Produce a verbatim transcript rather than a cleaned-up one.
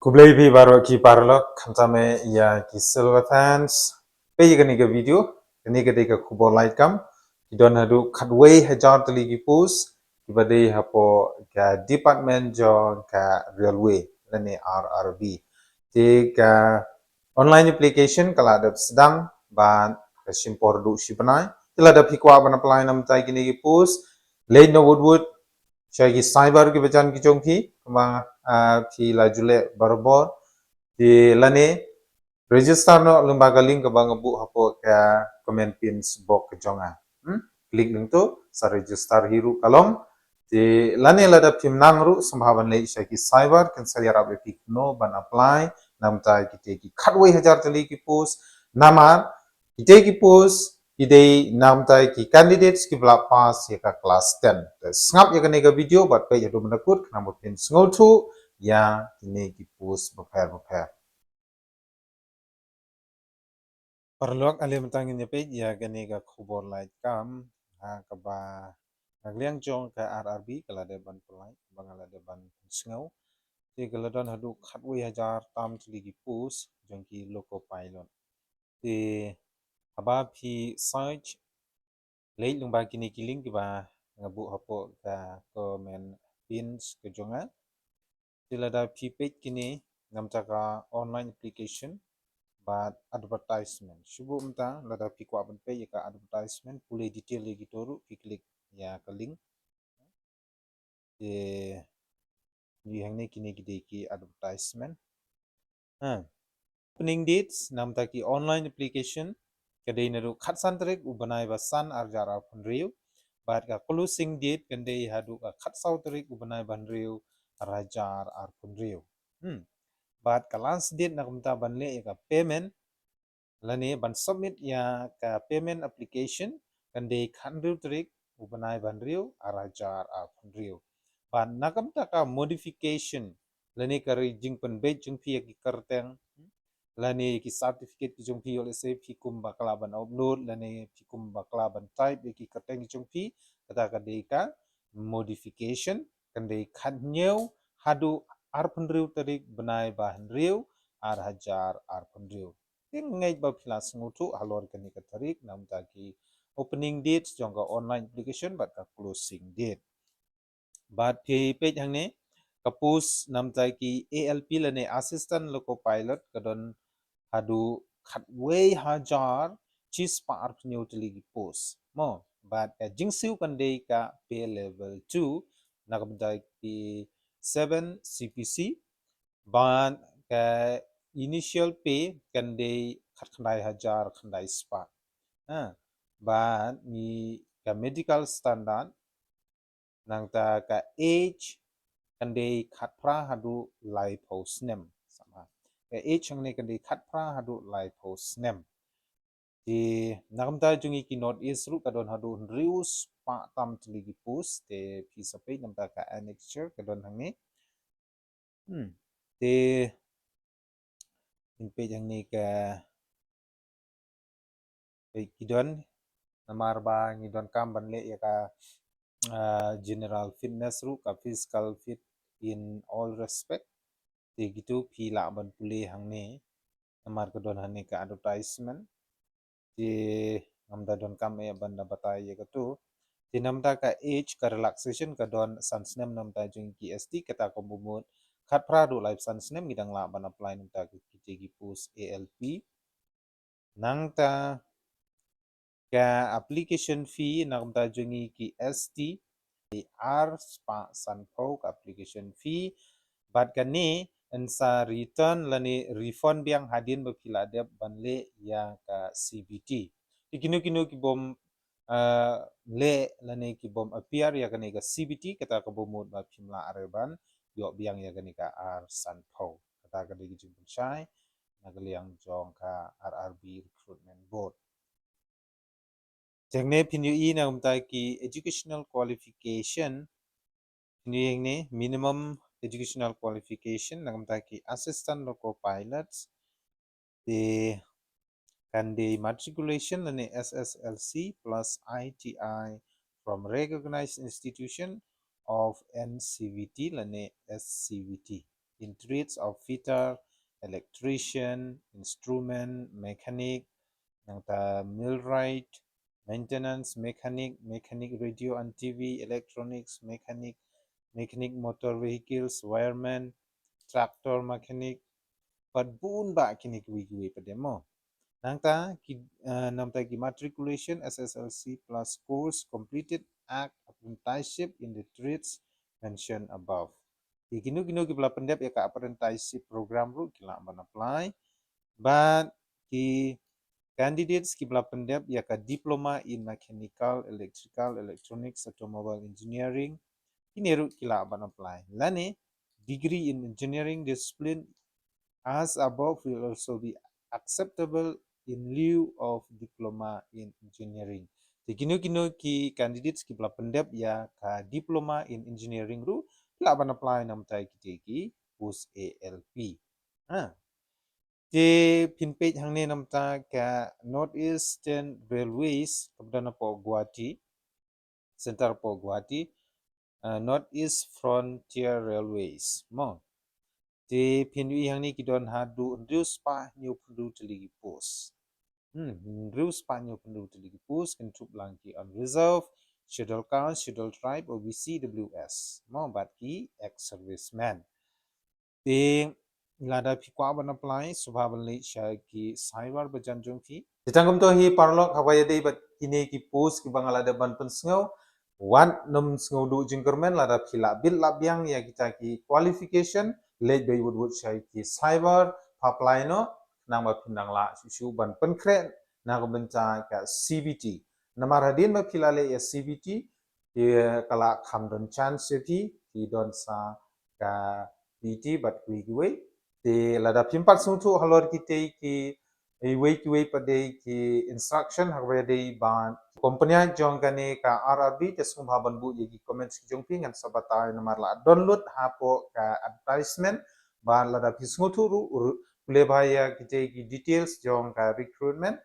Khublei phi baroh ki paralok, khamtam eh ïa ki silver fans. Peit ïa kane ka video, kane ka dei ka khubor lait kam. Ki don haduh khatwei hajar tylli ki post kiba dei hapoh ka department jong ka railway lane R R B. Te ka online application ka la dep sdang bad ka shim por haduh shi bnai. Te lada phi kwah ban apply namar kine ki post, leit noh wut wut sha ki cyber kiba jan ki jong phi, kumba, ah, phi la ju leh barabor. Te lane register noh lyngba ka link kaba nga buh hapoh ka comment pin box ka jong nga. Hmm? Click lyngba tu, sa register hi ruh ka long. Te lane lada phim nang ruh, sngewbha ban leit sha ki cyber, kin sa ïarap ïa phi kumno ban apply namar kita ki khatwei hajar tylli ki post. Namar kita ki post ki dei namar ki candidates kiba la pass ïa ka class ten. Te sngap ïa kane ka video bad peit haduh mynta kut khnang ba phin sngewthuh ïa kine ki post bapher bapher. Paralok, ale mynta ngin ïa peit ïa kane ka khubor lait kam, ha kaba na ka liang jong ka R R B ka la dep ban pynlait, ba nga la dep ban pynsngew. Te ka la don haduh khatwei hajar tam tylli ki post jong ki loco pilot. Te haba phi search, leit lyngba kine ki link kiba nga buh hapoh ka comment pin ka jong nga. Te lada phi peit kine namar ka online application bad advertisement. Shu buh mynta, lada phi kwah ban peit ïa ka advertisement, pule detail ïa kito ruh, phi click ïa ka link. Te ngi hangne kine ki dei ki advertisement. Ha. Opening dates namar ki online application ka dei naduh khatsan tarik u bnai ba san arhajar arphew hynriew. Bad ka closing date kan dei haduh ka khatsaw tarik u bnai ba hynriew arhajar arphew hynriew. Hmm. Bad ka last date na kumta ban leh ïa ka payment lane ban submit ïa ka payment application kan dei khathynriew tarik u bnai ba hynriew arhajar arphew hynriew. Bad na kumta ka modification lane ka ri jingpynbeit jong phi ïa ki kyrteng lane ki certificate ki jong phi, ïoh lehse phi kum ba khlem ban upload lane phi kum ba khlem ban type ïa ki kyrteng ki jong phi, kata ka dei ka modification, kan dei khathynñiew haduh arphew hynriew tarik bnai ba hynriew arhajar arphew hynriew. Te ngeit ba phi la sngewthuh halor kane ka tarik namar ki opening date jong ka online application bad ka closing date. Bad phi peit hangne ka post namar ki A L P lane assistant loco pilot ka don haduh khatwei hajar shispah arphew hynñiew tylli ki post. Mo, bad ka jingsiew kan dei ka pay level two na ka bynta ki seven C P C. Bad ka initial pay kan dei khatkhyndai hajar khyndai spah. Ha, bad ngi ka medical standard nangta ka age kan dei khatphra haduh laiphew snem. Sama. Ka age hangne kan dei khatphra haduh laiphew snem. Te na kumta jong ngi ki North East ruh ka don haduh hynriew spah tam tylli ki post, te phi sa peit namar ka annexure ka don hangne. Hmm. Te ngin peit hangne ka peit ki don namar ba ngi donkam ban leh ïa ka, ah, general fitness ruh, ka physical fit in all respect. Te kitu phi lah ban pule hangne namar ka don hangne ka advertisement. Te ngam da donkam eh ban da batai ïa katu. Te namar ka age ka relaxation ka don san snem namar jong ki S T, kata ka bamut khatphra haduh laiphew san snem ngi dang lah ban apply namar ka kiti ki post A L P. Nangta ka application fee namar jong ki S T ar spah sanphew ka application fee. Bad kane yn sa return lane refund biang hadien ba phi la dep ban leh ïa ka C B T. Te kino kino ki bym, eh, leh lane ki bym appear ïa kane ka C B T, kata ka bamut ba phim lah re ban ïoh biang ïa kane ka ar sanphew. Kata ka dei ka jingpynshai na ka liang jong ka R R B Recruitment Board. Te hangne phin ïohi na kumta ki educational qualification. Phin ïohi hangne minimum educational qualification na kumta ki assistant loco pilots. Te kan dei matriculation lane S S L C plus I T I from recognized institution of N C V T lane S C V T. in trades of fitter, electrician, instrument, mechanic, nangta millwright, maintenance mechanic, mechanic radio and T V, electronics mechanic, mechanic motor vehicles, wireman, tractor mechanic, bad bun bah kine kiwei kiwei pat de mo. Nangta ki, uh, nangta ki matriculation S S L C plus course completed at apprenticeship in the trades mentioned above. Ki kino kino ki ba la pyndep ïa ka apprenticeship program ruh ki lah ban apply. Bad ki candidates ki ba la pyndep ïa ka diploma in mechanical, electrical, electronics, automobile engineering, kine ruh ki lah ban apply. Lane degree in engineering discipline as above will also be acceptable in lieu of diploma in engineering. Te kino kino ki candidates ki ba la pyndep ïa ka diploma in engineering ruh ki lah ban apply namta kita ki post A L P. Ha. Te phin peit hangne namta ka North Eastern Railways ka ba don hapoh Guwahati, Centre hapoh Guwahati, uh, North East Frontier Railways mo. Te phin ïohi hangne ki don haduh hynriew spah hynñiew phew hynriew tylli ki post. Hmm, hynriew spah hynñiew phew hynriew tylli ki post, kynthup lang ki unreserved, scheduled caste, scheduled tribe, O B C, W S mo, bad ki ex-servicemen. Te lada phi kwah ban apply, sngewbha ban leit sha ki cyber ba jan jong phi. Te tang kumto hi paralok, haba ïadei bad kine ki post ki ba nga la dep ban pynsngew, wat nym sngewduh jingkyrmen. Lada phi lah bit lah biang ïa kita ki qualification, leit beit wut wut sha ki cyber, pha apply noh, khnang ba phin nang lah shuh shuh ban pynkhreh na ka bynta ka C B T. Namar hadien ba phi la leh ïa C B T, te ka lah kham don chance ïa phi, phi don sa ka P T bad kiwei kiwei. Te lada phim pat sngewthuh halor kitei ki, kiwei kiwei pat de ki instruction ha kaba ïadei bad company jong kane ka R R B, te sngewbha ban buh ïa ki comments ki jong phi, ngan sa batai namar la don lut hapoh ka advertisement. Bad lada phi sngewthuh ruh, ruh, pule bha ïa kitei ki details jong ka recruitment.